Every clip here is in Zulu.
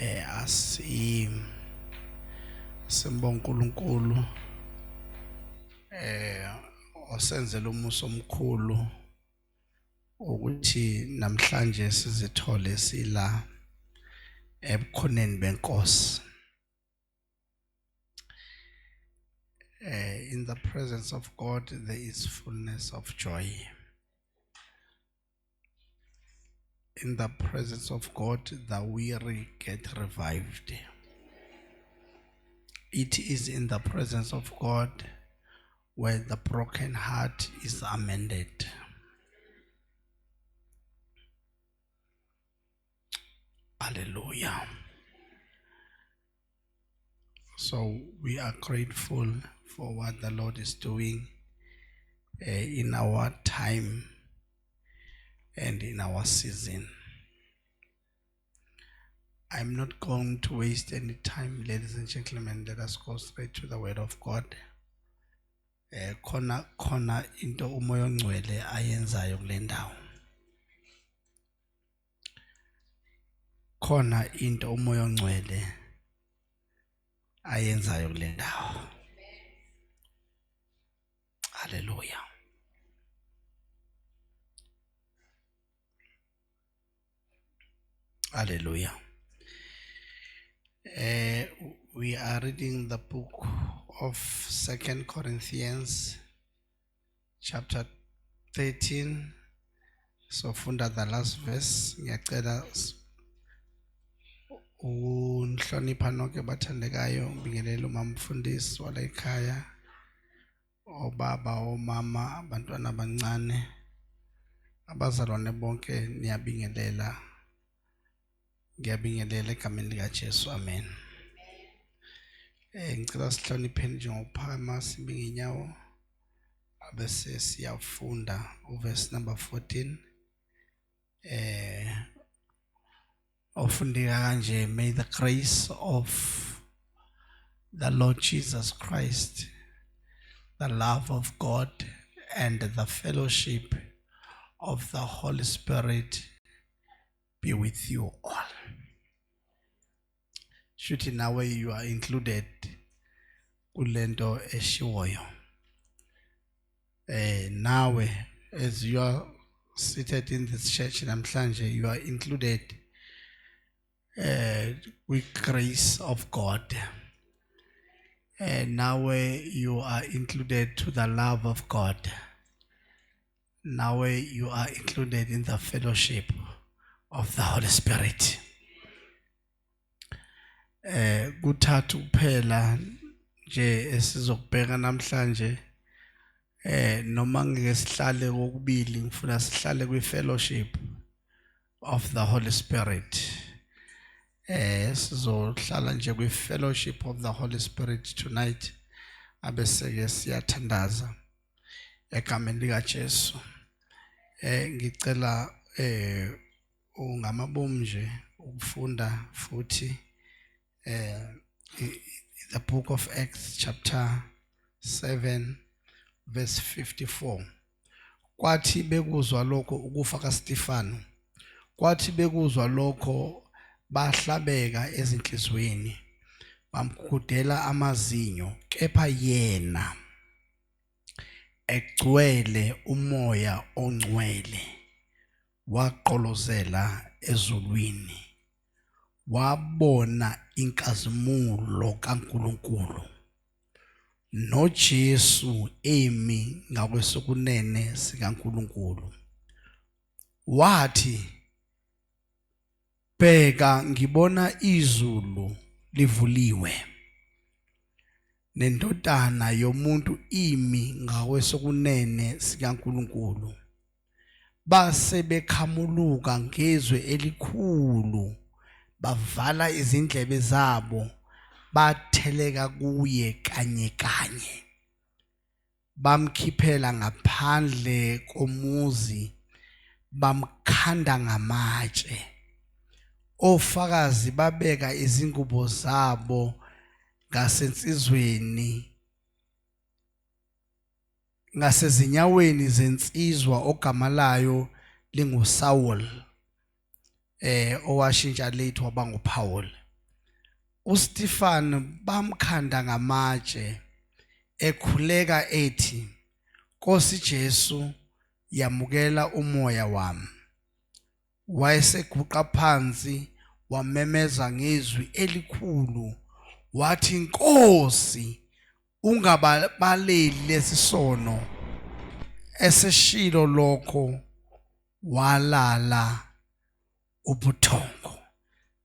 Asi simbonga uNkulunkulu osenzela umusa omkhulu ukuthi namhlanje sizithole sila ebukhoneni benkosi. In the presence of God there is fullness of joy. In the presence of God the weary get revived. It is in the presence of God where the broken heart is amended. Hallelujah. So we are grateful for what the Lord is doing in our time and in our season. I'm not going to waste any time, ladies and gentlemen. Let us go straight to the Word of God. Khona khona into uMoya oNgcwele ayenzayo kule ndawo. Khona into uMoya oNgcwele ayenzayo kule ndawo. Hallelujah. Hallelujah. We are reading the book of 2 Corinthians chapter 13. So funda the last verse. Ngiyacela unihlonipha nonke bathandekayo, ngibingelele umamfundisi wala ekhaya, obaba, omama, abantwana abancane, abazalwane bonke niyabingelela. Ngiyabingelela egameni likaJesu, amen. Ngicela sihlonipheni nje ngokuphakama sime ngenyawo abese siyafunda uverse number 14. Ofundeka kanje: may the grace of the Lord Jesus Christ, the love of God, and the fellowship of the Holy Spirit be with you all. Shuthi nawe you are included kulento eshiwoyo. Nawe as you are seated in this church namhlanje, you are included with grace of God. Nawe you are included to the love of God. Nawe you are included in the fellowship of the Holy Spirit. Kuthathu kuphela nje esizokubheka namhlanje. Noma ngeke sihlale kokubili, ngifuna sihlale kwi fellowship of the Holy Spirit. Sizohlala nje kwi fellowship of the Holy Spirit tonight, abese ke siyathandaza egameni lika Jesu. Ngicela ungamabomu nje ukufunda futhi the book of Acts chapter 7 verse 54. Kwathi bekuzwa lokho ukufa kaStefano, kwathi bekuzwa lokho bahlabeka ezinhlizweni, bamgugudela amazinyo, kepha yena egcwele uMoya oNgcwele waqolozela ezulwini, wabona inkazimulo kaNkulunkulu noJesu emi ngakwesokunene sikaNkulunkulu. Wathi, bheka ngibona izulu livuliwe nendodana yomuntu imi ngakwesokunene sikaNkulunkulu. Base bekhamuluka ngezwi elikhulu, bavala izindlebe zabo, batheleka kuye kanye kanye, bamkhiphela ngaphandle komuzi, bamkhanda ngamatshe. Ofakazi babeka izingubo zabo ngasensizweni, ngasezinyaweni zensizwa ogama layo linguSaul, owashintsha late waba nguPaul. uStefan bamkhanda ngamatshe ekhuleka ethi, Nkosi Jesu, yamukela umoya wami. Wayeseguqa phansi wamemeza ngezwi elikhulu wathi, Nkosi, ungababaleli lesi sono. Eseshilo lokho walala ubuthongo.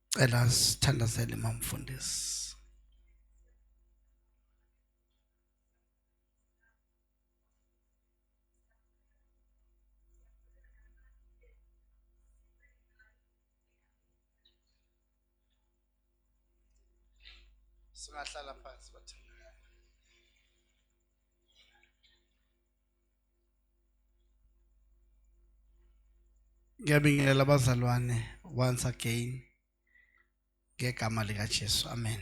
Cela sithandazele mamfundisi. Singahlala phansi bathandekayo. Ngiyabingelela abazalwane once again ngegama lika Jesu. Amen.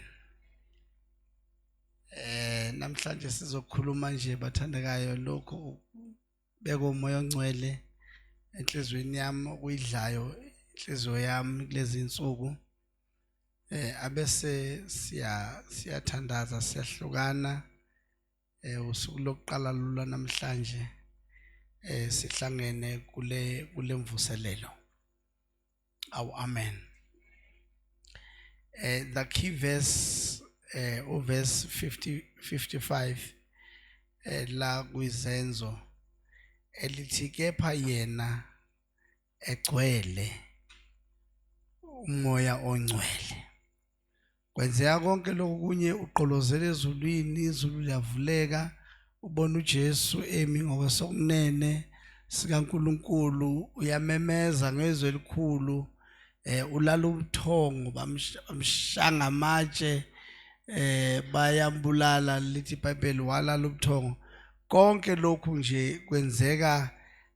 Namhlanje sizokhuluma nje bathandekayo lokho beka umoya ongcwele enhlizweni yami okuyidlayo inhliziyo yami kulezi insuku. Abese siyathandaza siyahlukana. Usuku lokuqala lula namhlanje sihlangene kule mvuselelo. Awu amen. The key verse, uverse 55 la kwizenzo elithi kepha yena egcwele umoya ongcwele. Kwenzeka konke lokhu kunye, ugqolozela ezulwini, izulu liyavuleka, ubona uJesu emi ngokwesokunene sikaNkuluNkulu, uyamemeza ngezwi elikhulu, ulala ubuthongo, bamshanga amatshe, bayambulala, lithi iBhayibheli walala ubuthongo. Konke lokhu nje kwenzeka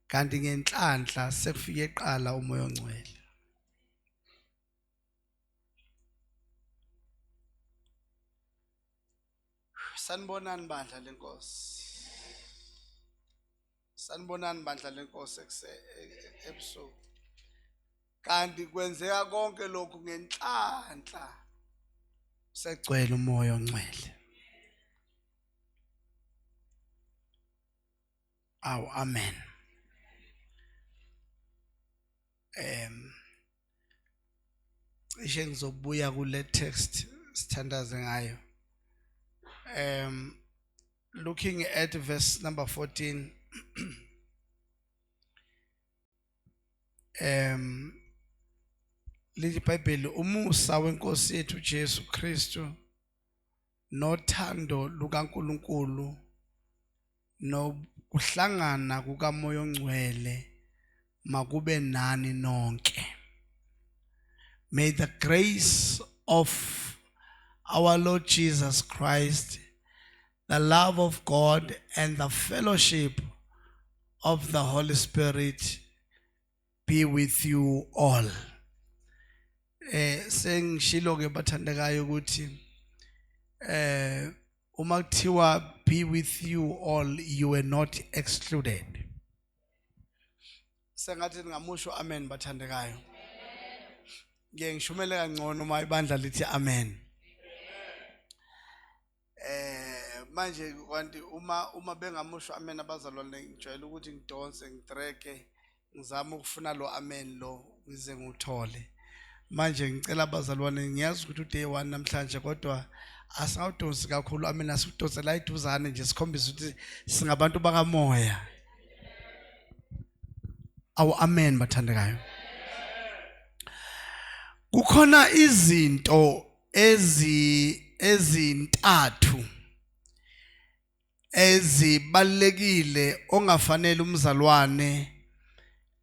kanti ngenhlanhla sekufike eqala umoya ongcwele. Sanibonani bandla lenkosi. Sanibonani bandla lenkosi ebusuku. Kanti kwenzeka konke lokhu ngenhlanhla segcwele umoya ongcwele. Awu amen. Cishe ngizobuya kule text sithandaze ngayo. Looking at verse number 14, lithi iBhayibheli, umusa wenkosi yethu Jesu Kristu nothando lukaNkuluNkulu nokuhlangana kukaMoya oNgcwele makube nani nonke. May the grace of our Lord Jesus Christ, the love of God, and the fellowship of the Holy Spirit be with you all. Sengishilo ke bathandekayo ukuthi uma kuthiwa be with you all, you were not excluded. Sengathi ningamusho amen bathandekayo. Ngiye ngishumele kangcono uma ibandla lithi amen. Manje kanti uma bengamusho amen abazalwane, ngijwayele ukuthi ngidonse ngidreke ngizama ukufuna lo amen lo ngize ngiwuthole. Manje ngicela abazalwane, ngiyazi ukuthi uday 1 namhlanje, kodwa asingawudonsi kakhulu amen, asikudonsela iduzane nje sikhombise ukuthi singabantu bakamoya. Awu amen bathandekayo. Kukhona izinto ezintathu ezibalekile ongafanele umzalwane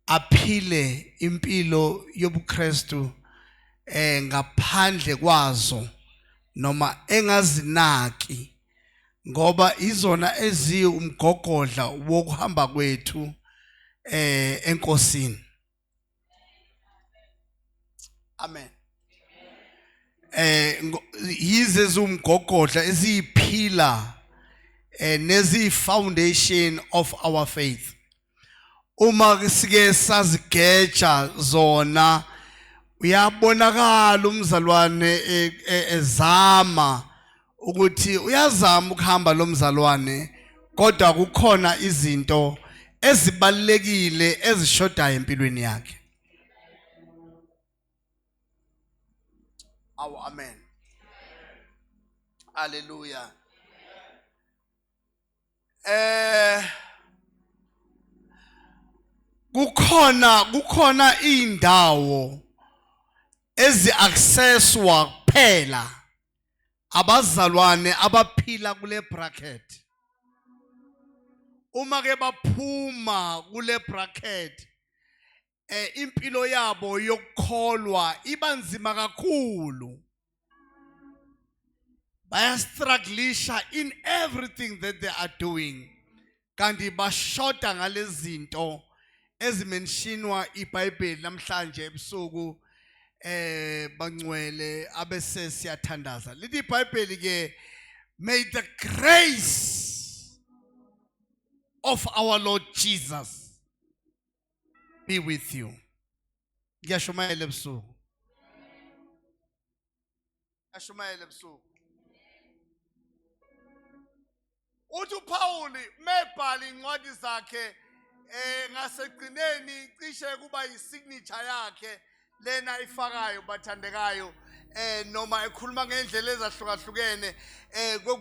aphile impilo yobuKristu ngaphandle kwazo noma engazinaki, ngoba izona eziwumgogodla wokuhamba kwethu enkosini. Amen. Yize eziwumgogodla eziyiphila nezi foundation of our faith. Uma sike sazigeja zona, Uyabonakala umzalwane ezama ukuthi uyazama ukuhamba lo mzalwane, kodwa kukhona izinto ezibalekile ezishodayo empilweni yakhe. Awu, amen, haleluya. Kukhona indawo ezi accesswa kuphela abazalwane abaphila kule bracket. Uma ke baphuma kule bracket, impilo yabo yokukholwa iba nzima kakhulu. Bayastrugglisha in everything that they are doing, kanti bashoda ngalezinto ezimentionwa iBhayibheli namhlanje ebusuku. Bangcwele, abese siyathandaza. Lithi iBhayibheli ke, may the grace of our Lord Jesus be with you. Ngiyashumayela ebusuku, ngiyashumayela ebusuku. Uthi uPauli mebhala incwadi zakhe, ngasegcineni cishe kuba yisignature yakhe lena ifakayo, bathandekayo, noma ekhuluma ngendlela ezahlukahlukene,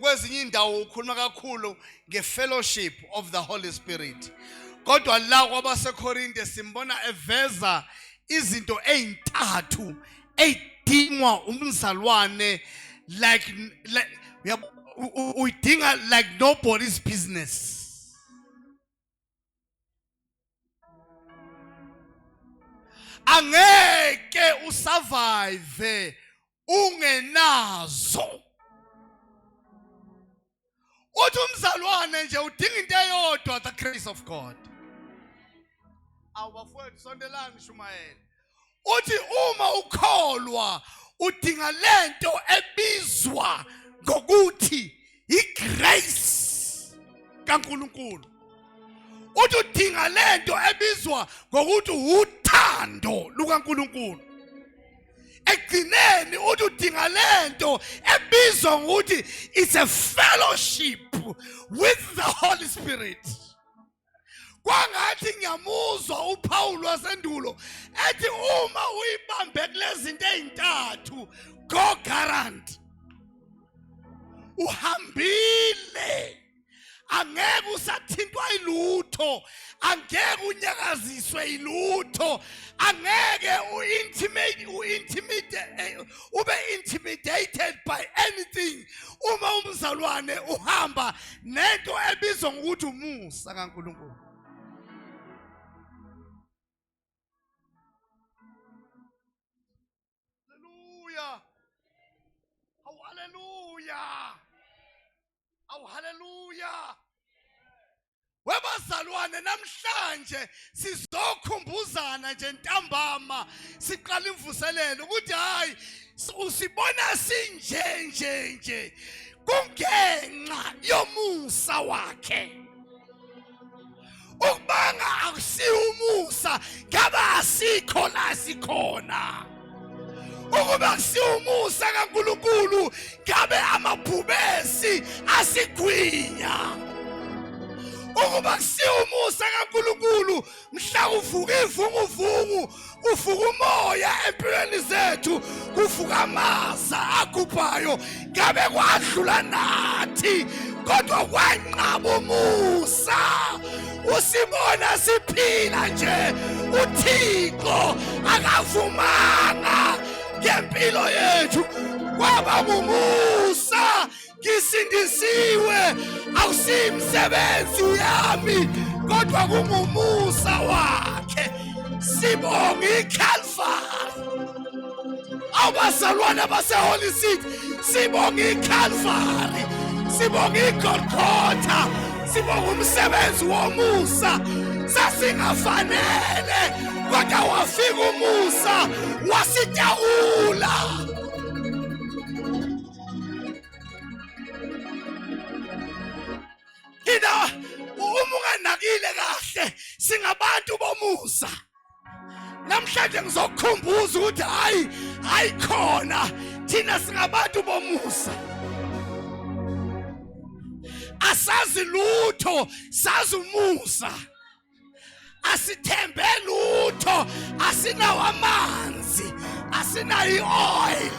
kwezinye indawo ukhuluma kakhulu ngefellowship of the Holy Spirit, kodwa la kwabaseKorinte simbona eveza izinto ezintathu eyidingwa umzalwane, like uyidinga like nobody's business. Angeke usurvive ungenazo. Uthi umzalwane nje udinga into eyodwa, the grace of God. Awu bafowethu, sondelani shumayela. Uthi uma ukholwa udinga lento ebizwa ngokuthi igrace kaNkuluNkulu. Uthi udinga lento ebizwa ngokuthi uthando lukaNkuluNkulu. Ekugcineni uthi udinga lento ebizwa ngokuthi it's a fellowship with the Holy Spirit. Kwangathi ngiyamuzwa uPaul wasendulo ethi uma uyibambe kulezi zinto ezintathu, go guarantee uhambile, angeke usathintwa ilutho, angeke unyakaziswe ilutho, angeke uintimate uintimidate ube intimidated by anything uma umzalwane uhamba nento ebizwa ngokuthi umusa kaNkuluNkulu. Haleluya, awu haleluya, awu haleluya. Webazalwane, namhlanje sizokhumbuzana nje ntambama siqala imvuselelo ukuthi hayi, usibona sinje nje nje kungenxa yomusa wakhe. Ukubanga akusiwo umusa ngabe asikho la sikhona. Ukuba kusiwo umusa kaNkuluNkulu ngabe amabhubesi asigwinya. Ukuba kusiwo umusa kaNkuluNkulu mhla kuvuka ivunguvungu, kuvuka umoya empilweni zethu, kuvuka amaza agubhayo, ngabe kwadlula nathi, kodwa kwanqaba umusa. Usibona siphila nje, uThixo akavumanga ngempilo yethu, kwaba ngumusa. Ngisindisiwe awusimsebenzi yami, kodwa kungumusa wakhe. Sibonga iCalvary. Awubazalwane baseHoly City, sibonga iCalvary, sibonga iGolgotha, sibonga umsebenzi womusa. Sasingafanele, kodwa wafika umusa wasitawula. Thina uma unganakile kahle singabantu bomusa. Namhlanje Namhlanje ngizokukhumbuza ukuthi hayi hayi khona thina singabantu bomusa. Asazi lutho, sazi umusa. Asithembe lutho, asinawo amanzi, asinayo i-oil,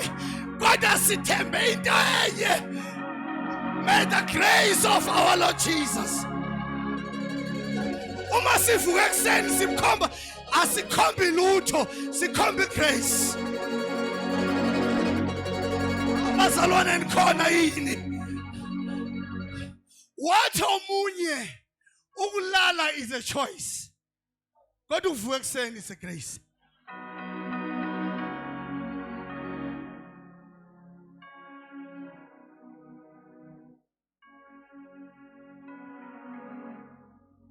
kodwa sithembe into enye. May the grace of our Lord Jesus. Uma sivuka ekuseni simkhomba, asikhombi lutho, sikhomba igrace. Abazalwane nikhona yini? Wathi omunye ukulala is a choice, kodwa ukuvuka ekuseni is a grace.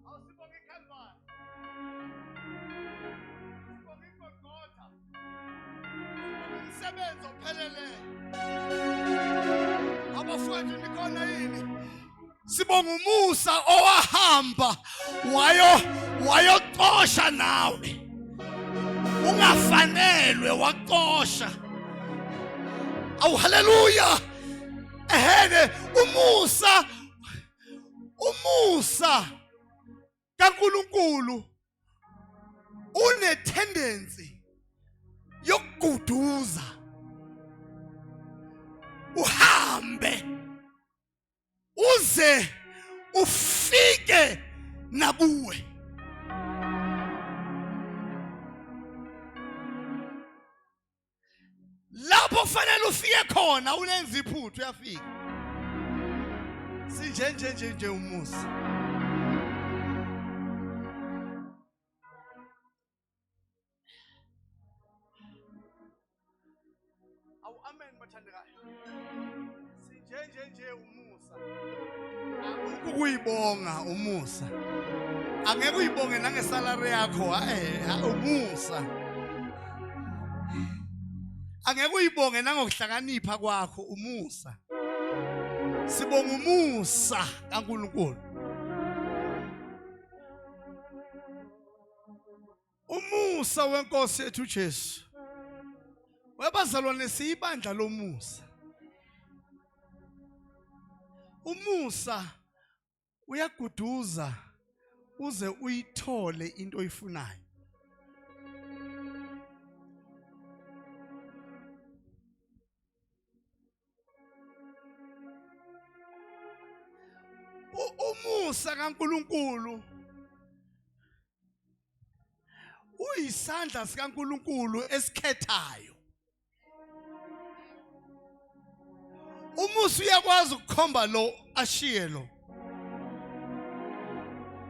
Awusibonge iCalvary. Sibonge iGolgotha. Sibonge umsebenzi opheleleyo. Abafowethu nikhona yini? Sibonga umusa owahamba wayo wayocosha nawe. Ungafanelwe wacosha. Awu haleluya. Ehene umusa umusa kaNkuluNkulu une tendency yokuguduza uhambe uze ufike nakuwe. Lapho kufanele ufike khona ulenza iphuthu uyafika. Sinje nje nje nje umusa. Awu amen bathandekayo. Sinje nje nje umusa. Akukho ukuyibonga umusa. Angeke uyibonge nangesalary yakho, eh umusa. Angeke uyibonge nangokuhlakanipha kwakho umusa. Sibonga umusa kaNkulunkulu. Umusa wenkosi yethu uJesu. Webazalwane siyibandla lomusa. Umusa uyaguduza uze uyithole into oyifunayo. Umusa kaNkuluNkulu uyisandla sikaNkuluNkulu esikhethayo. Umusa uyakwazi ukukhomba lo ashiye lo.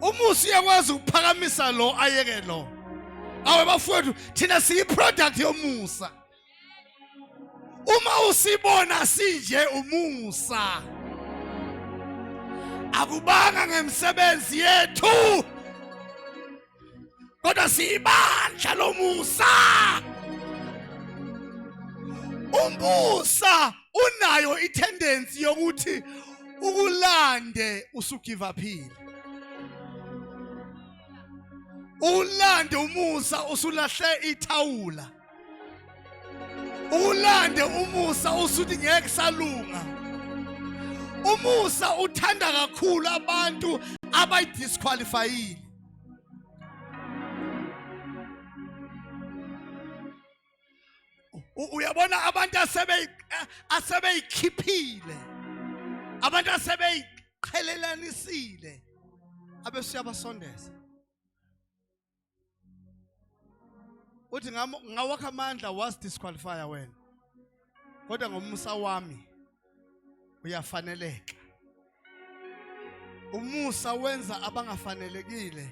Umusa uyakwazi ukuphakamisa lo ayeke lo. Awe bafowethu thina siyi product yomusa. Uma usibona sinje umusa akubanga ngemisebenzi yethu kodwa siyibandla lomusa. Umusa unayo itendency yokuthi ukulande usugive uphile, ulande umusa usulahle ithawula, ulande umusa usuthi ngeke salunga. Umusa uthanda kakhulu abantu abayidisqualifyile. Uyabona abantu asebeyikhiphile, abantu asebeyiqhelelanisile, abese uyabasondeza. Uthi ngawakha amandla was disqualify wena, kodwa ngomusa wami uyafaneleka. Umusa wenza abangafanelekile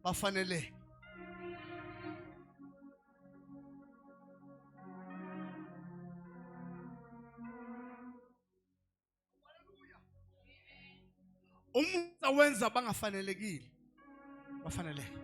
bafaneleke. Umusa wenza abangafanelekile bafaneleke.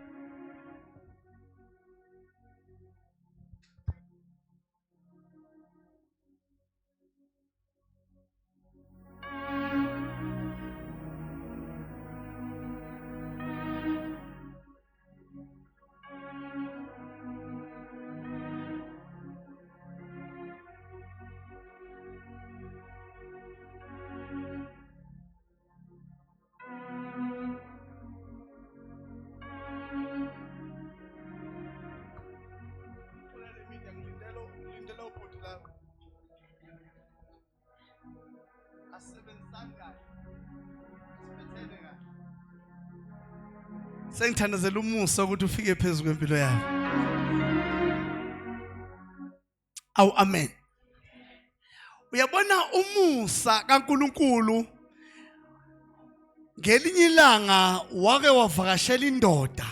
Sengithandazela umusa ukuthi ufike phezu kwempilo yami. Awu amen. Uyabona umusa kaNkuluNkulu ngelinye ilanga wake wavakashela indoda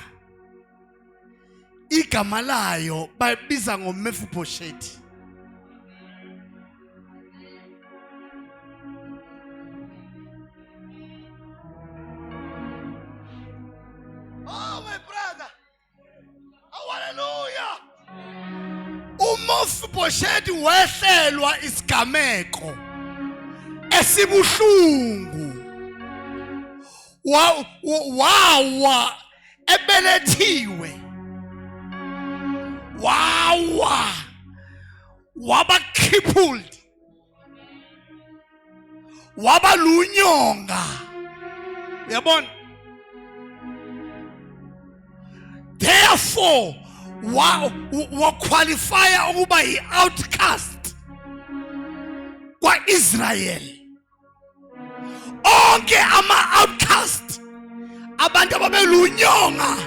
igama layo bayibiza ngoMefiboshethi. Oh my brother. Oh hallelujah. UMefiboshethi wehlelwa isigameko esibuhlungu. Wawa ebelethiwe. Wawa waba crippled waba lunyonga uyabona therefore waqualifya ukuba yi-outcast kwa-Israel onke ama-outcast abantu ababelunyonga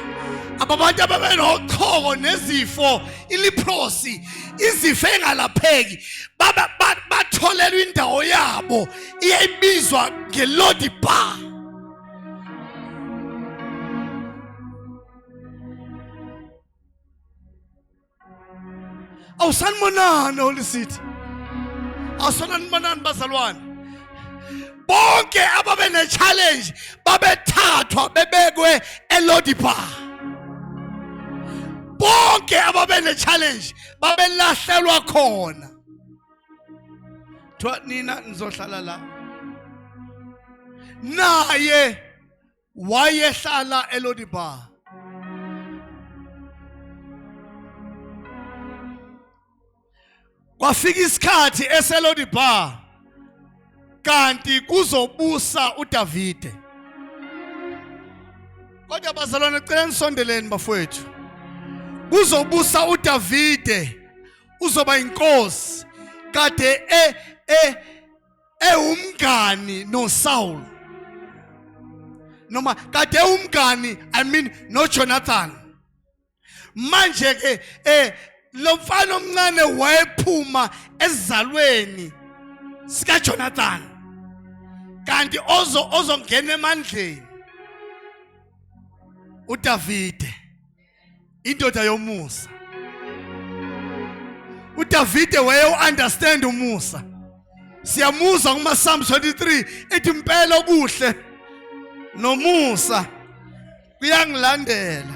ababantu ababenochoko nezifo ileprosy izifo engalapheki batholelwa indawo yabo iyayibizwa ngelodi bar. Awusanibonani Holy City, awusanibonani bazalwane. Bonke ababe ne-challenge babethathwa bebekwe elodibar. Bonke ababe ne-challenge babelahlelwa khona. Thiwa nina nizohlala la. Naye wayehlala eLodibar. Kwafika isikhathi eseLodibar kanti kuzobusa uDavide. Kodwa bazalwane cela nisondeleni bafowethu. Kuzobusa uDavide uzoba inkosi kade e e ewumngani noSaul noma kade ewumngani I mean noJonathan. Manje ke lo mfana omncane wayephuma esizalweni sikaJonathan kanti ozo ozongena emandleni uDavide indoda yomusa. uDavide waye understand umusa. Siyamuzwa kuma Psalms 23 ethi impela okuhle nomusa kuyangilandela.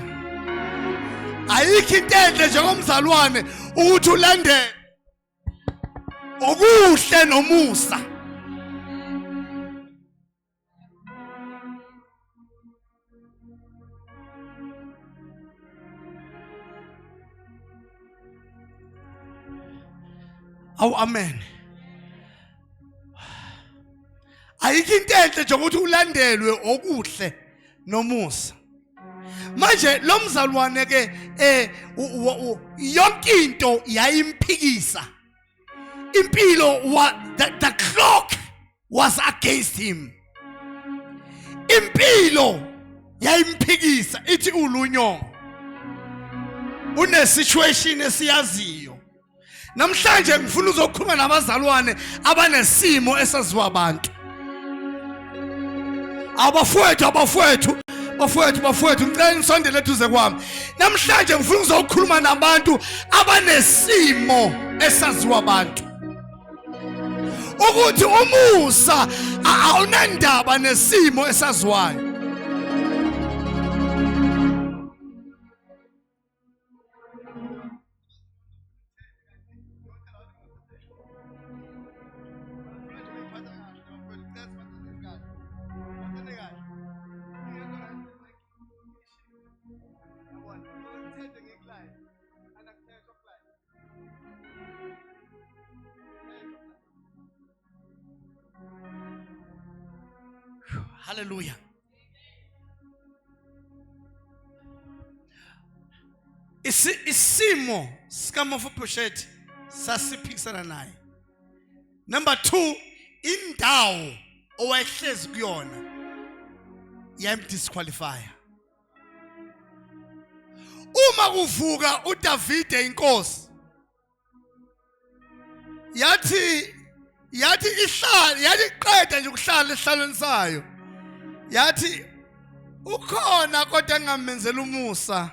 Ayikho into enhle njengomzalwane ukuthi ulandele okuhle nomusa. Awu amen. Ayikho into enhle njengokuthi ulandelwe okuhle nomusa. Manje lo mzalwane ke yonke into yayimphikisa. Impilo wa the clock was against him. Impilo yayimphikisa ithi ulunyongo. Une situation esiyaziyo. Namhlanje ngifuna uzokhuluma nabazalwane abanesimo esaziwa abantu. Abafowethu, abafowethu, bafowethu, bafowethu, ngicela nisondele eduze kwami. Namhlanje ngifuna uzokhuluma nabantu abanesimo esaziwa abantu. Ukuthi umusa awunandaba nesimo esaziwayo. Hallelujah. Isimo sikaMefiboshethi sasiphikisana naye. Number 2, indawo owayehlezi kuyona yayimdisqualifya. Uma kuvuka uDavide inkosi yathi ihlala, yathi iqeda nje ukuhlala esihlalweni sayo, yathi ukhona kodwa engamenzela umusa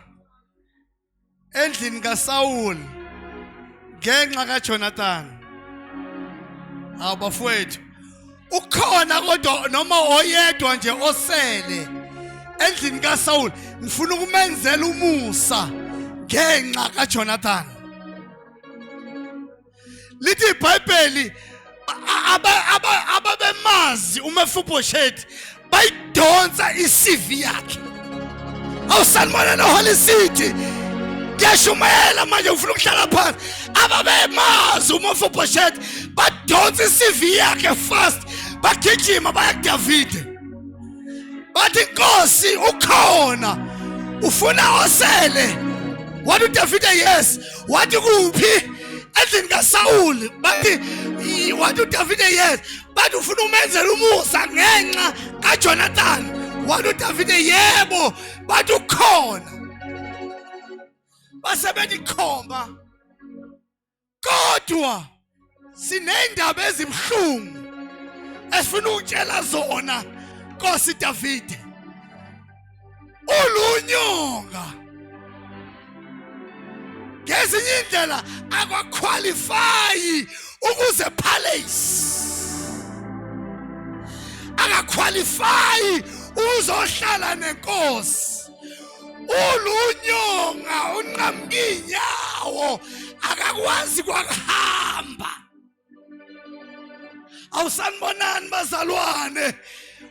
endlini kaSawuli ngenxa kaJonathan. Hawu bafowethu, ukhona kodwa noma oyedwa nje osele endlini kaSawuli, ngifuna ukumenzela umusa ngenxa kaJonathan. Lithi iBhayibheli ababemazi uMefiboshethi bayidonsa iCV yakhe. Awusanibona no Holy City, ngiyashumayela manje, ufuna ukuhlala phansi. Ababemazi uMefiboshethi badonsa iCV yakhe fast, bagijima baya kuDavide, bathi inkosi ukhona ufuna osele. Wathi uDavide yes. Wathi kuphi? Endlini kaSawuli. Bathi, wathi uDavide yes. Bathi ufuna umenzela umusa ngenxa kaJonathan. Wathi uDavide yebo. Bathi ukhona. Base bethi khomba, kodwa sinendaba ezibuhlungu esifuna ukutshela zona Nkosi Davide. Ulunyonga ngezinye indlela akwaqualify ukuze palace, akaqualify uzohlala nenkosi. Ulunyonga, unqamuka inyawo, akakwazi kwakuhamba. Awusanibonani bazalwane.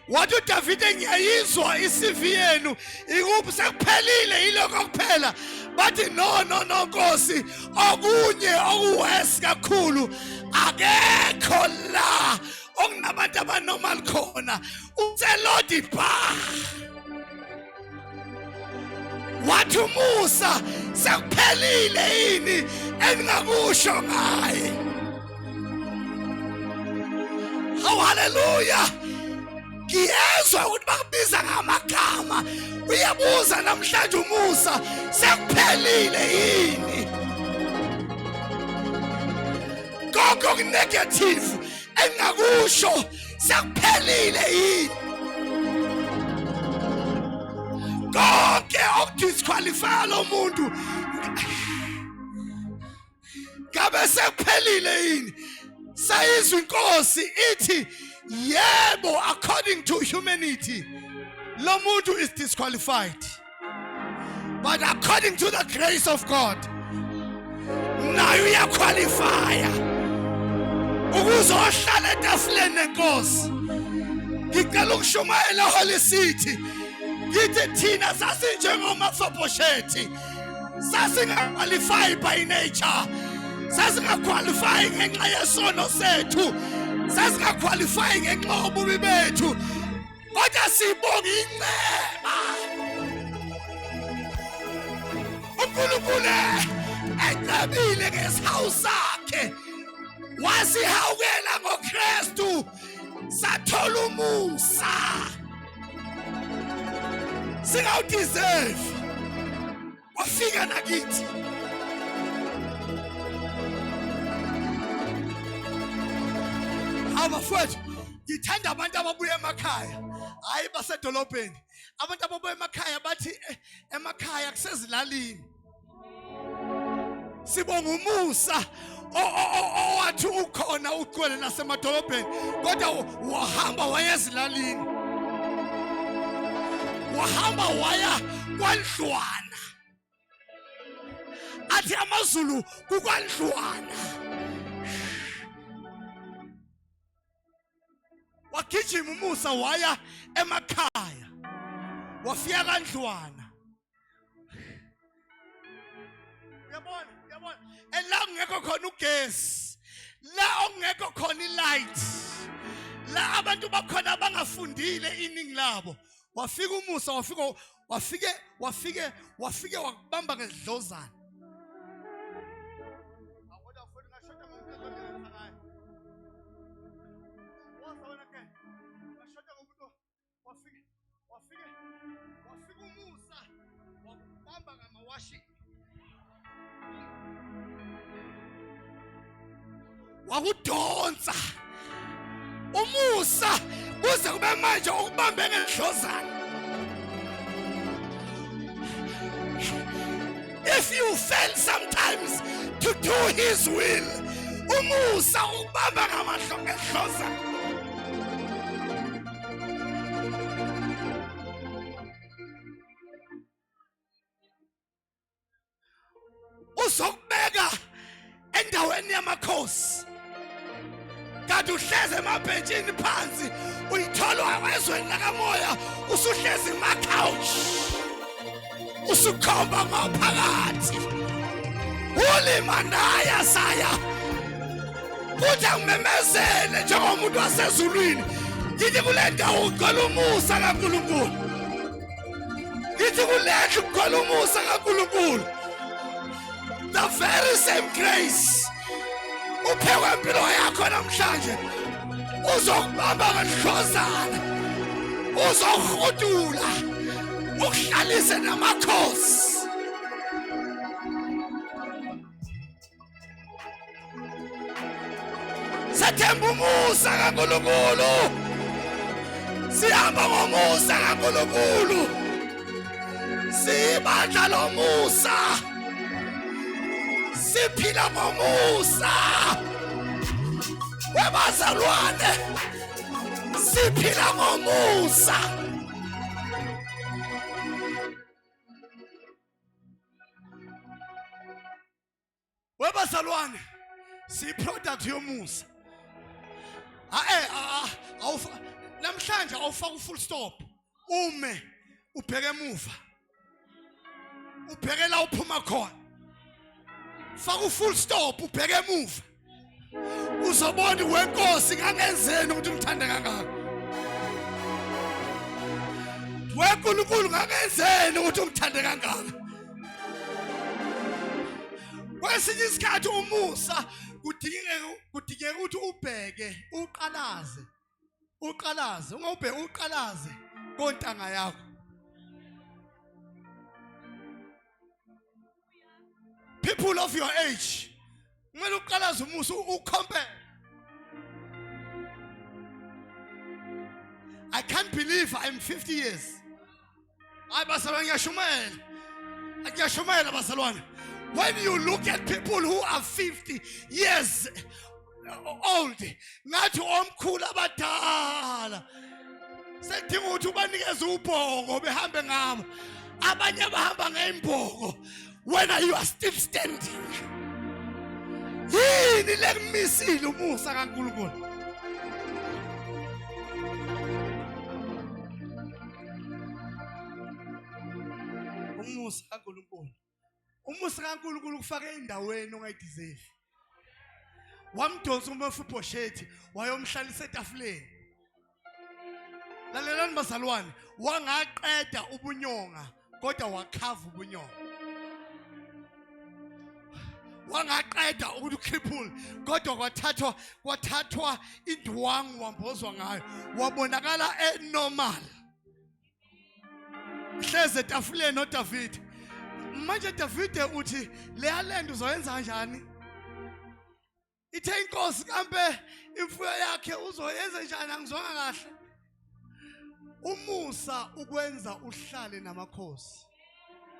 Wathi uDavide ngiyayizwa iCV yenu, ikuphi? Sekuphelile yilokho kuphela? Bathi no no no Nkosi, okunye okuwes kakhulu, akekho la okunabantu abanormal khona, uselodi bar. Wathi umusa, sekuphelile yini engingakusho ngaye? Hawu, haleluya! Ngiyezwa ukuthi bakubiza ngamagama. Uyabuza namhlanje umusa, sekuphelile yini konke okunegative engingakusho? Sekuphelile yini konke okudisqualifya lo muntu? Ngabe sekuphelile yini? Sayizwa inkosi ithi yebo, according to humanity lo muntu is disqualified, but according to the grace of God naye uyaqualifya ukuzohlala etafuleni nenkosi. Ngicela ukushumayela Holy City, ngithi thina sasinjengomafoboshethi, sasingaqualify by nature, sasingaqualify ngenxa yesono sethu, sasingaqualify ngenxa yobubi bethu, kodwa sibonga inceba uNkulunkulu ecebile ngesihawu sakhe wasihawukela ngoKristu, sathola umusa singawudeserve, wafika nakithi. Hawu bafowethu, ngithanda abantu ababuya emakhaya, hayi basedolobheni. Abantu ababuya emakhaya bathi emakhaya kusezilalini. Sibonga umusa owathi ukhona ugcwele nasemadolobheni, kodwa wahamba waya ezilalini, wahamba waya kwandlwana. Athi amaZulu kukwandlwana. Wagijima umusa waya emakhaya, wafika kandlwana. Uyabona, uyabona, ela kungekho khona ugesi, la okungekho khona ilight, la abantu bakhona abangafundile iningi labo, wafika umusa, wafika wafike wafike wafike wakubamba ngedlozana. Wakubamba ngamawashing. Wakudonsa. Umusa kuze kube manje ukubambe ngedlozana. If you fail sometimes to do his will, umusa ukubamba ngamahlo ngedlozana. Uzokubeka endaweni yamakhosi kanti uhlezi emabhentshini phansi uyitholwa ezweni lakamoya usuhlezi ema-couch usukhomba ngaphakathi ulimandaya saya kuthi angimemezele njengomuntu wasezulwini ngithi kule ndawo ugcwele umusa kaNkulunkulu ngithi kulendlu kugcwele umusa kaNkulunkulu the very same grace uphekwe impilo yakho namhlanje uzokubamba ngehlozana uzohudula ukuhlalise namakhosi Sethemba umusa kaNkulunkulu. Sihamba ngomusa kaNkulunkulu. Sibandla lomusa. Siphila ngomusa. Webazalwane. Siphila ngomusa. Webazalwane siyiproduct yomusa. Ae awufa namhlanje awufaka ufull stop. Ume ubheke emuva. Ubheke la uphuma khona. Faka ufull stop ubheke emuva. Uzobona wenkosi ngangenzeni ukuthi ngithande kangaka. WeNkulunkulu ngangenzeni ukuthi ungithande kangaka. Kwesinye isikhathi umusa kudingeka ukuthi ubheke uqalaze uqalaze ungawubheki uqalaze kontanga yakho people of your age kumele uqalaze umusa ucompare I can't believe I'm 50 years. Hayi bazalwane ngiyashumayela. Ngiyashumayela bazalwane. When you look at people who are 50 years old, ngathi omkhulu abadala. Sekudinga ukuthi ubanikeze ubhongo behambe ngabo. Abanye bahamba ngeimboko. Wena you are still standing. Yini lekumisile umusa kaNkulunkulu? Umusa kaNkulunkulu. Umusa kaNkulunkulu kufake endaweni ongayideserve. Wamdonsa uMefiboshethi wayomhlalisa etafuleni. Lalelani bazalwane, wangaqeda ubunyonga kodwa wakhava ubunyonga. Wangaqeda ukuthi ucripple kodwa kwathathwa indwangu wambozwa ngayo wabonakala enormal. Hleze etafuleni noDavide. Manje Davide uthi leya lento uzoyenza kanjani? Ithe inkosi kambe imfuyo yakhe uzoyenza njani angizwanga kahle. Umusa ukwenza uhlale namakhosi.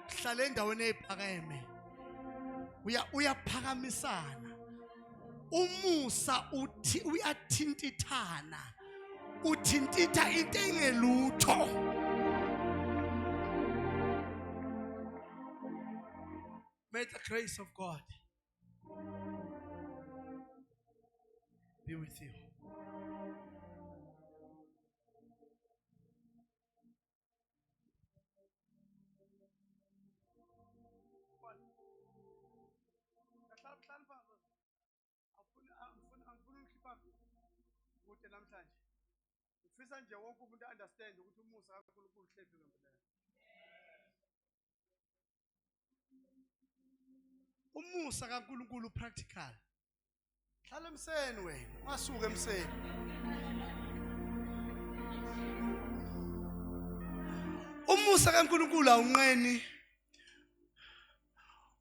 Uhlale endaweni ephakeme. Uya uyaphakamisana. Umusa uthi uyathintithana. Uthintitha into engelutho. May the grace of God be with you. Kude namhlanje ngifisa nje wonke umuntu understand ukuthi umusa kaNkulunkulu uhlezi ngempela. Umusa kaNkulunkulu practical. Hlala emseni wena, ungasuki emseni. Umusa kaNkulunkulu awunqeni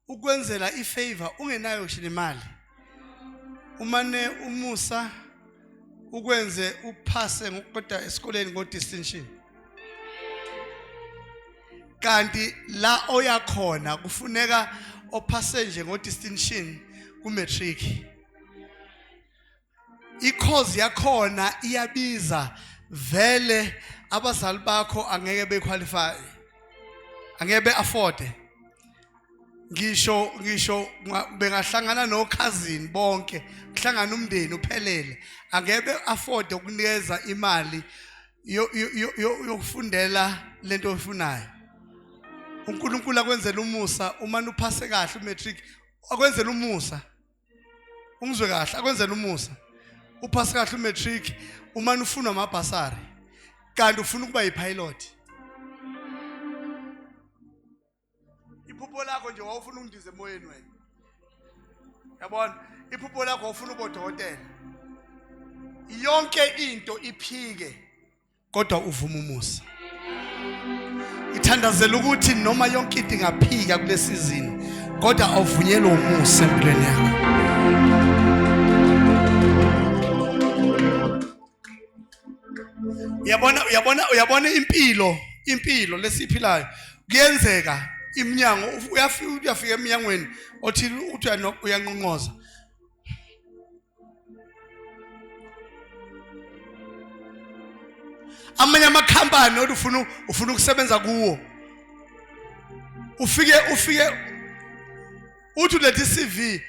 Ukwenzela ifavor ungenayo ngisho nemali. Umane umusa ukwenze uphase ngokuqeda esikoleni ngo distinction. Kanti la oya khona kufuneka ophase nje ngo distinction ku matric. Ikhozi yakhona iyabiza vele abazali bakho angeke bequalify. Angeke beafford. Ngisho bengahlangana nokhazini bonke, kuhlangana umndeni uphelele, angeke beafford ukunikeza imali yokufundela lento oyifunayo. uNkulunkulu akwenzela umusa uma uphase kahle umatric, akwenzela umusa. Ungizwe kahle, akwenzela umusa. Uphase kahle umatric uma ufuna amabhasari kanti ufuna ukuba yipilot. Iphupho lakho nje wawufuna ukundiza emoyeni wena. Yabona, iphupho lakho wawufuna ukuba udokotela. Yonke into iphike kodwa uvuma umusa. Ngithandazela ukuthi noma yonke into ingaphika kule season kodwa awuvunyelwe umusa empilweni yakho. Uyabona uyabona uyabona impilo impilo lesiphilayo kuyenzeka iminyango uyafika uyafika eminyangweni othi uthi uyanqonqoza amanye amakhampani othi ufuna ufuna ukusebenza kuwo ufike ufike uthi ulethe i-CV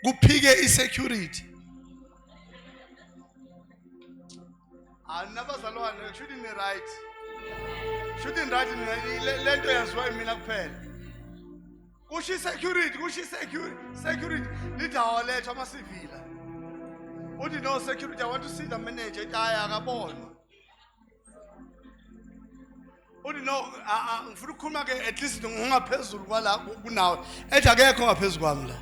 kuphike i-security Anabazalwane shuthi ni right. Shuthi ni right lento yaziwa imina kuphela. Kusho security, kusho security, security lithi awalethwa amasivila. Uthi no security I want to see the manager ithi hayi akabonwa. Uthi no ngifuna ukukhuluma ke at least ngingaphezulu kwala kunawe. Ethi akekho ngaphezulu kwami la.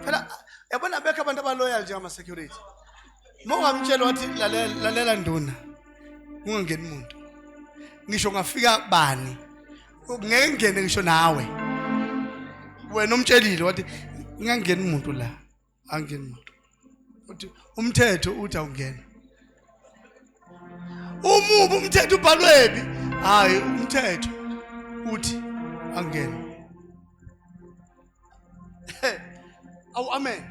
Phela yabona bekho abantu abaloyal njengama security. Uma ungamtshela wathi lalela lalela nduna kungangeni umuntu. Ngisho ngafika bani ngeke ngene ngisho nawe. Wena umtshelile wathi ngangeni umuntu la. Angeni umuntu. Uthi umthetho uthi awungena. Umubi umthetho ubhalwebi? Hayi umthetho uthi angena. Awu amen.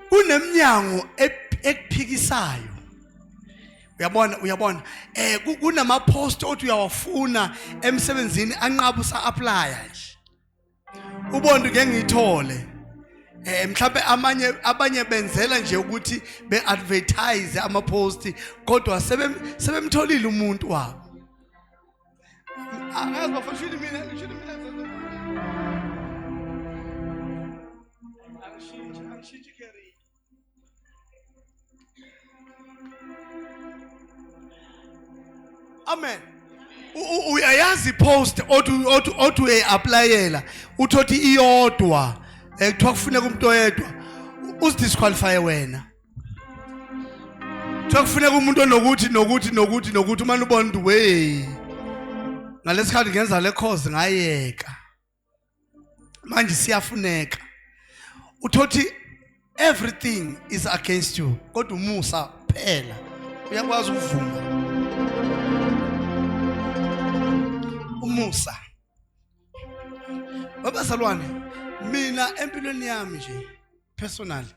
Kuneminyango ekuphikisayo. Uyabona uyabona eh kunama post othi uyawafuna emsebenzini anqaba usa apply nje. Ubona ngeke ngithole. Eh mhlawumbe amanye abanye benzela nje ukuthi be advertise ama post kodwa sebemtholile umuntu wabo. Angazi bafo shini mina shini mina angishintshi angishintshi career. Amen. Uyayazi ipost othi othi othi uyayiapplyela uthothi iyodwa ekuthiwa kufuneka umuntu oyedwa uzidisqualify wena. Kuthiwa kufuneka umuntu onokuthi nokuthi nokuthi nokuthi uma ubona ukuthi wey ngalesikhathi ngenza le course ngayeka manje siyafuneka uthothi everything is against you kodwa umusa phela uyakwazi ukuvuma umusa babazalwane mina empilweni yami nje personally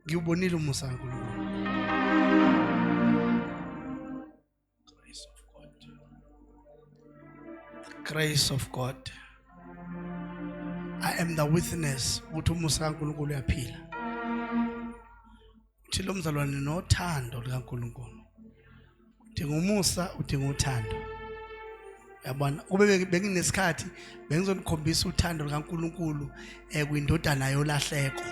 ngiwubonile umusa kaNkulunkulu. Grace of God. The grace of God. I am the witness ukuthi umusa kaNkulunkulu uyaphila. Uthi lo mzalwane nothando likaNkulunkulu. Udinga umusa, udinga uthando. Yabona kube benginesikhathi bengizonikhombisa uthando likaNkuluNkulu kwindodana yolahleko.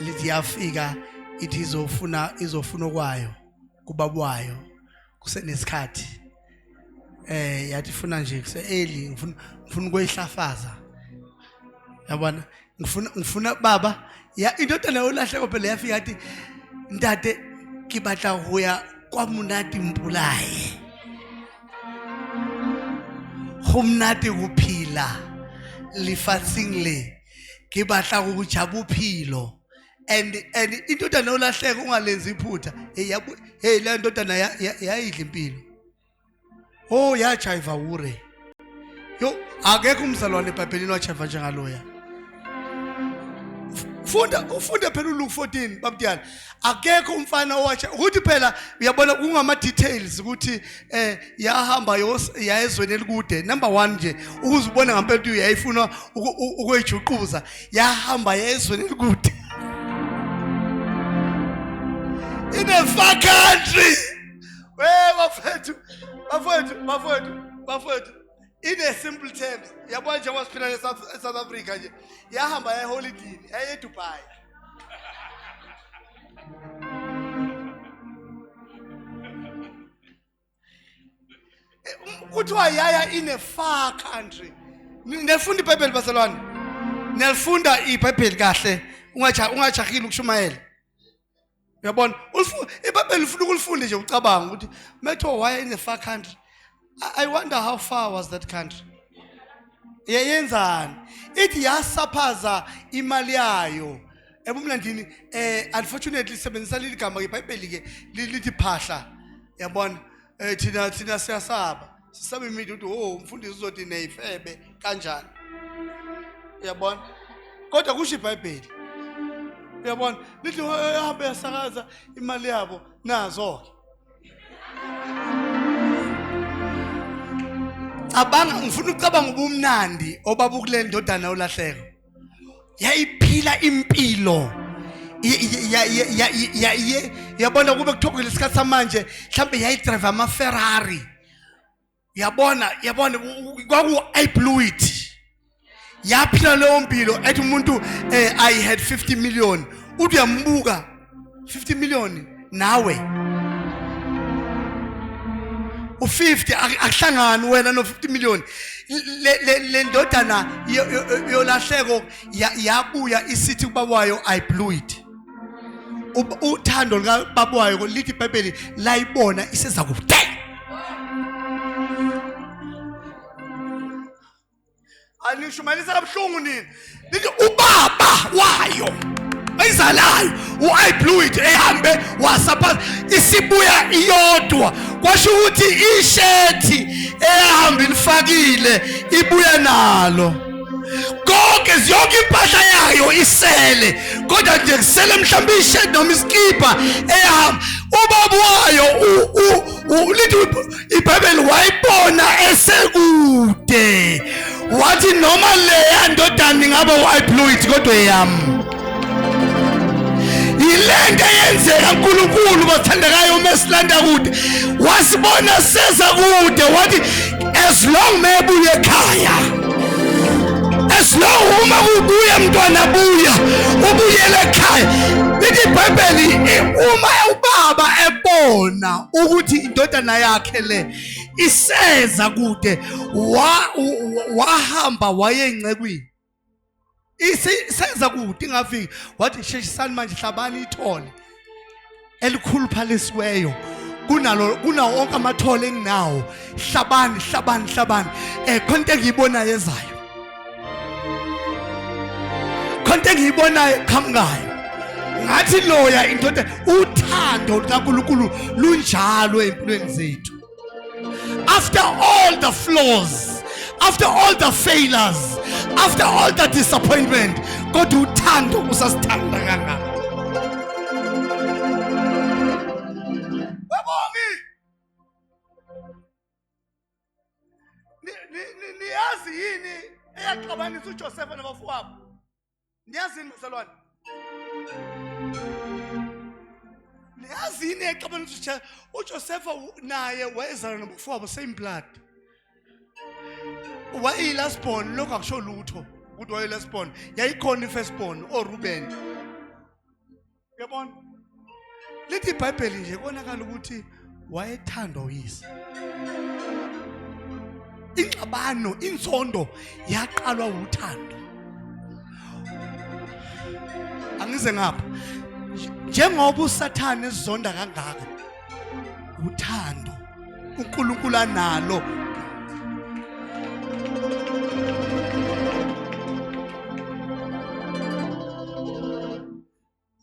Lithi yafika ithi izofuna izofuna okwayo kubaba wayo kusenesikhathi. Yathi ifuna nje kuse early ngifuna ngifuna ukuyihlafaza. Yabona ngifuna ngifuna baba ya indodana yolahleko phela yafika yathi ntate ke batla ho ya Kwamunati mpulaye. Go monate go phela lefatsheng le. Ke batla go ja bophelo. And indodana yolahleko ungalenzi iphutha. Hey yabu hey le ndodana yayidla impilo. Oh yajiva wure. Yo akekho umzalwane eBhayibhelini wajiva njengaloya. Funda ufunde phela uLuke 14 babudiyana. Akekho umfana owatsha ukuthi phela uyabona kungama details ukuthi eh yahamba yayezweni elikude. Number 1 nje ukuze ubone ngempela ukuthi yayifuna ukuyijuquza yahamba yayezweni elikude. In a far country. We bafethu bafethu bafethu bafethu in a simple terms yabona njengoba siphila e-South Africa nje yahamba yaye eholidini yaye eDubai kuthiwa yaya in a far country niyalifunda ibhayibheli bazalwane niyalifunda ibhayibheli kahle ungajahile ukushumayela uyabona ibhayibheli ufuna ukulifunda nje ucabanga ukuthi methiwa waya in a far country I wonder how far was that country yayenzani ithi yasaphaza imali yayo ebumnandini eh unfortunately sebenzisa leli gama ke iBhayibheli ke lithi phahla yabona eh thina siyasaba sisaba imithi ukuthi oh umfundisi uzothi neyifebe kanjani uyabona kodwa kusho iBhayibheli uyabona lithi hambe yasakaza imali yabo nazo ke cabanga ngifuna ukucabanga ubumnandi obabukule ndodana yolahleko yayiphila impilo yabona kube kuthiwa isikhathi samanje mhlambe yayidrive ama-Ferrari yabona yabona kwaku I blew it yaphila leyo mpilo ethi umuntu eh, I had 50 million uthi uyambuka 50 million nawe u50 akuhlangani wena no 50 million le ndodana yolahleko yabuya isithi kubaba wayo I blew it uthando likababa wayo lithi iBhayibheli layibona iseza kude anishumayelisa kabuhlungu nini lithi ubaba wayo ayizalayo u-i blew it ehambe wasapha isibuya iyodwa kwasho ukuthi ishethi eyahamba ilifakile ibuya nalo konke yonke impahla yayo isele kodwa nje kusele mhlawumbe ishethi noma isikibha eyahamba ubaba wayo lithi iBhayibheli wayibona esekude wathi noma leya ndodana ingabe I blew it kodwa eyami yilento eyenzeka uNkulunkulu bathandekayo uma esilanda kude wasibona seza kude wathi as long mebuye ekhaya as long uma kubuya mntwana buya ubuyele ekhaya lithi iBhayibheli uma ubaba ebona ukuthi indodana yakhe le iseza kude wahamba waye encekwini iseza kude ingafiki wathi sheshisani manje hlabani ithole elikhuluphalisiweyo kunalo kunawo onke amathole enginawo hlabani hlabani hlabani eh khona into engiyibonayo ezayo khona into engiyibonayo eqhamukayo ngathi loya indoda uthando lukaNkulunkulu lunjalo empilweni zethu after all the flaws after all the failures after all the disappointment kodwa uthando usasithanda kangaka Babongi niyazi yini eyaxabanisa uJosefa nabafowabo niyazi yini bazalwane niyazi yini eyaxabanisa uJosefa naye wayezalwa nabafowabo same blood wayeyi-last born lokho akusho lutho ukuthi wayeyi-last born yayikhona i-first born oRuben uyabona lithi iBhayibheli nje konakala ukuthi wayethandwa uyise ingxabano inzondo yaqalwa uthando angize ngapha njengoba usathane ezonda kangaka Uthando uNkulunkulu analo.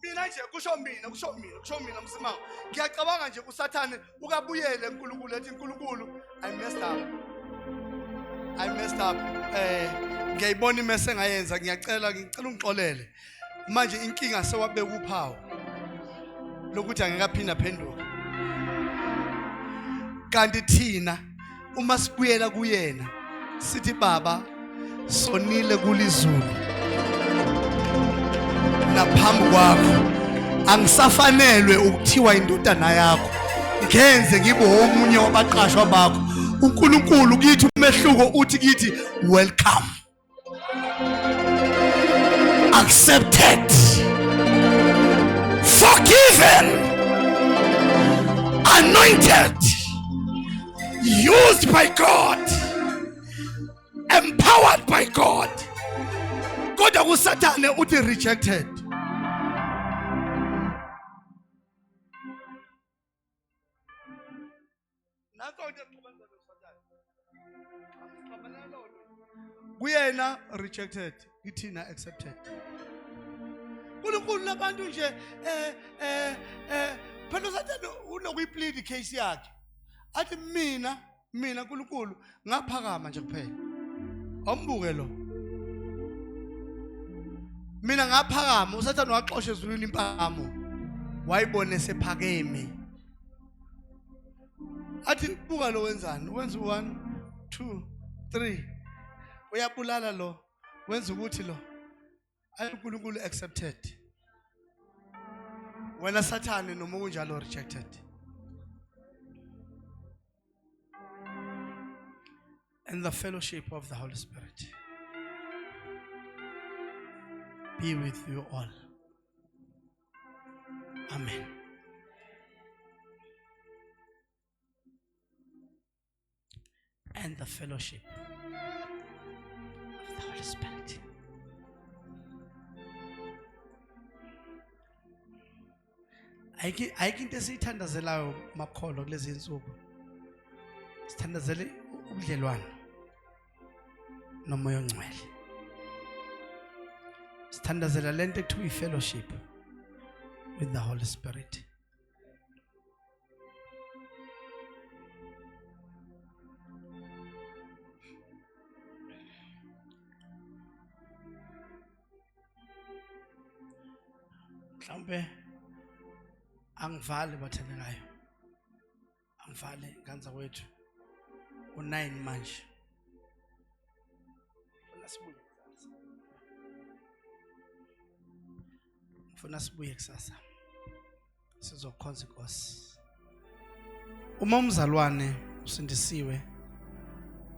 Mina nje kusho mina, kusho mina, kusho mina Msimanga, ngiyacabanga nje uSathane ukabuyele uNkulunkulu ethi uNkulunkulu I messed up, I messed up, ngiyayibona imese engayenza, ngiyacela, ngicela ungixolele. Manje inkinga sewabeka uphawu lokuthi angeke aphinde aphenduke. Kanti thina uma sibuyela kuyena sithi baba sonile kulizulu naphambi kwakho, angisafanelwe ukuthiwa indodana yakho, ngenze ngibe omunye wabaqashwa bakho. uNkulunkulu kithi umehluko uthi kithi welcome, accepted, forgiven, anointed, used by God, empowered by God. Kodwa kuSathane uthi rejected. Nanso into esixabanisa noSathane. Asixabanela lona. Kuyena rejected, kithina accepted. uNkulunkulu labantu nje phela uSathane unokuyiplead case yakhe. Athi mina mina uNkulunkulu ngaphakama nje kuphela. Awumbuke lo. Mina ngaphakama, uSathane waxosha ezulwini impakamo. Wayibone sephakeme. Athi buka lo wenzani? Wenza 1 2 3. Uyabulala lo. Wenza ukuthi lo. Ayi uNkulunkulu accepted. Wena Sathane noma kunjalo rejected. And the fellowship of the Holy Spirit be with you all. Amen. And the fellowship of the Holy Spirit. Ayikho into esiyithandazelayo makholo kulezi insuku. Sithandazele ubudlelwano nomoya ongcwele. Sithandazela lento ekuthiwa i-fellowship with the Holy Spirit. Mhlawumbe angivali bathandekayo, angivali nganza kwethu u9 manje. Ngifuna sibuye kusasa, ngifuna sibuye kusasa sizokhonza inkosi. Uma umzalwane usindisiwe,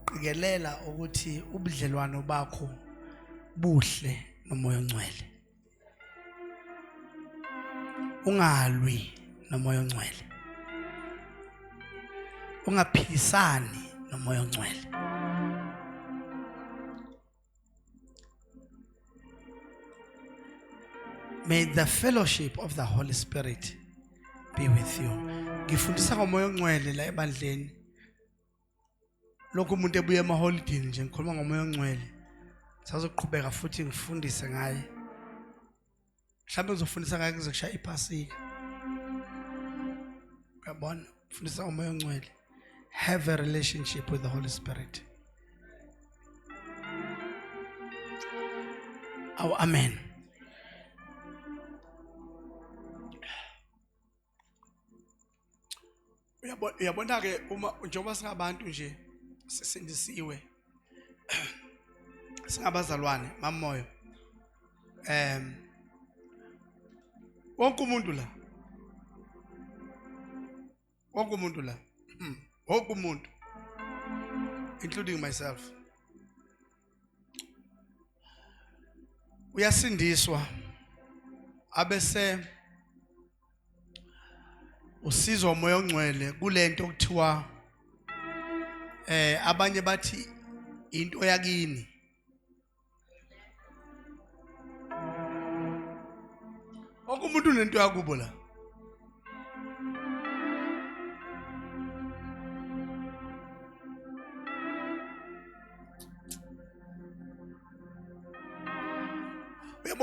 qikelela ukuthi ubudlelwano bakho buhle nomoya ongcwele. Ungalwi nomoya ongcwele, ungaphikisani nomoya ongcwele. May the fellowship of the Holy Spirit be with you. Ngifundisa ngomoya ongcwele la ebandleni. Lokhu umuntu ebuye emaholidini nje ngikhuluma ngomoya ongcwele. Sazoqhubeka futhi ngifundise ngaye. Mhlawumbe ngizofundisa ngaye kuze kushaya iPhasika. Uyabona? Fundisa ngomoya ongcwele. Have a relationship with the Holy Spirit. Awu amen. Uyabona ke uma njengoba singabantu nje sisindisiwe singabazalwane mamoyo, wonke umuntu la, wonke umuntu la, wonke umuntu including myself uyasindiswa abese usizwa umoya ongcwele kulento okuthiwa abanye bathi into yakini. Wonke umuntu unento yakubo la.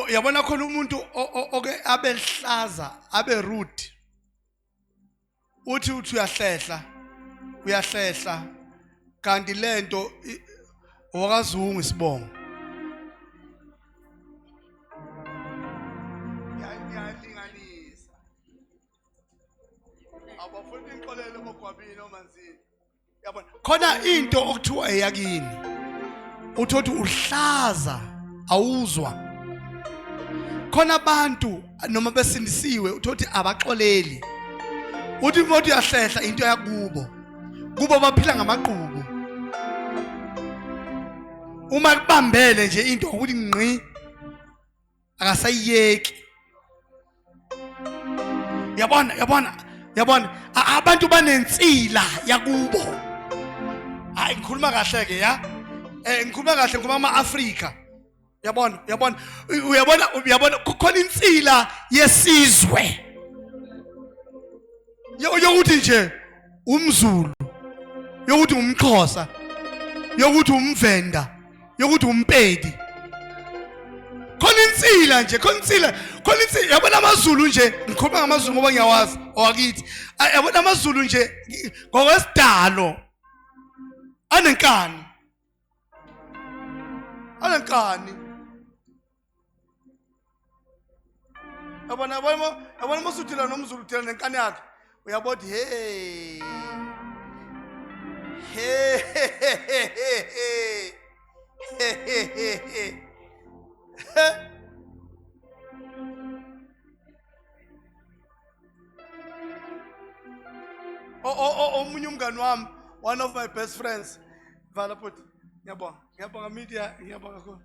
Yabona khona umuntu oke abehlaza abe rude. Uthi uthi uyahlehla. Uyahlehla. Kanti lento owakazungu isibongo. Ngiyalinganisa. Abafuni inxolelo bogwabini omanzini. Yabona khona into okuthiwa eyakini uthothi uhlaza awuzwa khona abantu noma besindisiwe uthothi abaxoleli uthi imoto uyahlehla into yakubo kubo baphila ngamagqubu uma kubambele nje into ukuthi ngqi akasayiyeki yabona yabona yabona abantu banensila yakubo. Hayi, ngikhuluma kahle ke ya, ngikhuluma kahle ngoba ama-Afrika, yabona yabona uyabona uyabona kukhona insila yesizwe yokuthi nje umZulu, yokuthi umXhosa, yokuthi umVenda, yokuthi umpedi. Khona insila nje, khona insila, khona insila. Yabona amaZulu nje, ngikhuluma ngamaZulu ngoba ngiyawazi owakithi. Yabona amaZulu nje ngokwesidalo anenkani, anenkani. Yabona yabona yabona uma usuthila nomZulu uthila nenkani yakhe, uyabona hey hey hey hey. Omunye umngani wami, one of my best friends, vala futhi. Ngiyabonga, ngiyabonga media, ngiyabonga kakhulu.